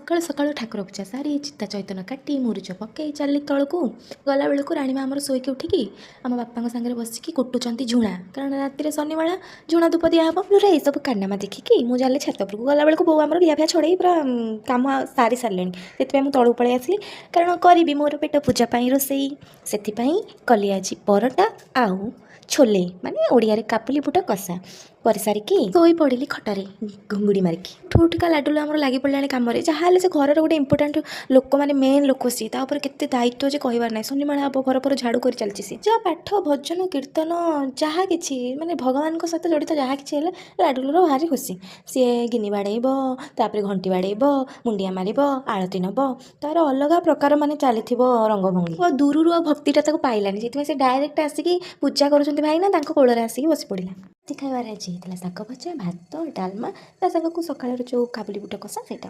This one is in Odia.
ସକାଳୁ ସକାଳୁ ଠାକୁର ପୂଜା ସାରି, ଚିତା ଚୈତନ କାଟି, ମୁରୁଜ ପକେଇ ଚାଲି ତଳକୁ ଗଲାବେଳକୁ ରାଣୀମା ଆମର ଶୋଇକି ଉଠିକି ଆମ ବାପାଙ୍କ ସାଙ୍ଗରେ ବସିକି କୁଟୁଛନ୍ତି ଝୁଣା, କାରଣ ରାତିରେ ଶନିମେଳା ଝୁଣା ଧୂପ ଦିଆହେବ। ମୋର ଏଇସବୁ କାରନାମା ଦେଖିକି ମୁଁ ଜାଣିଲି ଛାତ ଉପରକୁ ଗଲାବେଳକୁ ବୋଉ ଆମର ଲିଆ ଫିଆ ଛଡ଼େଇ ପୁରା କାମ ସାରି ସାରିଲେଣି। ସେଥିପାଇଁ ମୁଁ ତଳକୁ ପଳେଇ ଆସିଲି, କାରଣ କରିବି ମୋର ପେଟ ପୂଜା ପାଇଁ ରୋଷେଇ। ସେଥିପାଇଁ କଲି ଆଜି ପରଟା ଆଉ ଛୋଲେ, ମାନେ ଓଡ଼ିଆରେ କାବୁଲି ବୁଟ କଷା। କରିସାରିକି ଶୋଇ ପଡ଼ିଲି ଖଟରେ ଘୁଙ୍ଗୁଡ଼ି ମାରିକି। ଉଠୁ ଉଠିକା ଲାଡୁଲୁ ଆମର ଲାଗି ପଡ଼ିଲାଣି କାମରେ। ଯାହା ହେଲେ ସେ ଘରର ଗୋଟେ ଇମ୍ପୋର୍ଟାଣ୍ଟ ଲୋକ, ମାନେ ମେନ୍ ଲୋକ ସିଏ, ତା ଉପରେ କେତେ ଦାୟିତ୍ୱ ଯେ କହିବାର ନାହିଁ। ଶନିମେଳା ହେବ, ଘର ଫର ଝାଡ଼ୁ କରି ଚାଲିଛି ସିଏ। ଯାହା ପାଠ, ଭଜନ, କୀର୍ତ୍ତନ, ଯାହା କିଛି ମାନେ ଭଗବାନଙ୍କ ସହିତ ଜଡ଼ିତ ଯାହା କିଛି ହେଲେ ଲାଡୁଲୁର ଭାରି ଖୁସି। ସିଏ ଗିନି ବାଡ଼େଇବ, ତାପରେ ଘଣ୍ଟି ବାଡ଼େଇବ, ମୁଣ୍ଡିଆ ମାରିବ, ଆଳତି ନେବ, ତାର ଅଲଗା ପ୍ରକାର ମାନେ ଚାଲିଥିବ ରଙ୍ଗଭଙ୍ଗୀ। ଆଉ ଦୂରରୁ ଆଉ ଭକ୍ତିଟା ତାକୁ ପାଇଲାନି, ସେଥିପାଇଁ ସେ ଡାଇରେକ୍ଟ ଆସିକି ପୂଜା କରୁଛନ୍ତି ଭାଇନା, ତାଙ୍କ କୋଳରେ ଆସିକି ବସି ପଡ଼ିଲା। ରାତି ଖାଇବାରେ ଆଜି ହେଇଥିଲା ଶାଗ ଭଜା, ଭାତ, ଡାଲମା, ତା ସାଙ୍ଗକୁ ସକାଳର ଯେଉଁ କାବୁଲି ବୁଟ କଷା ସେଇଟା।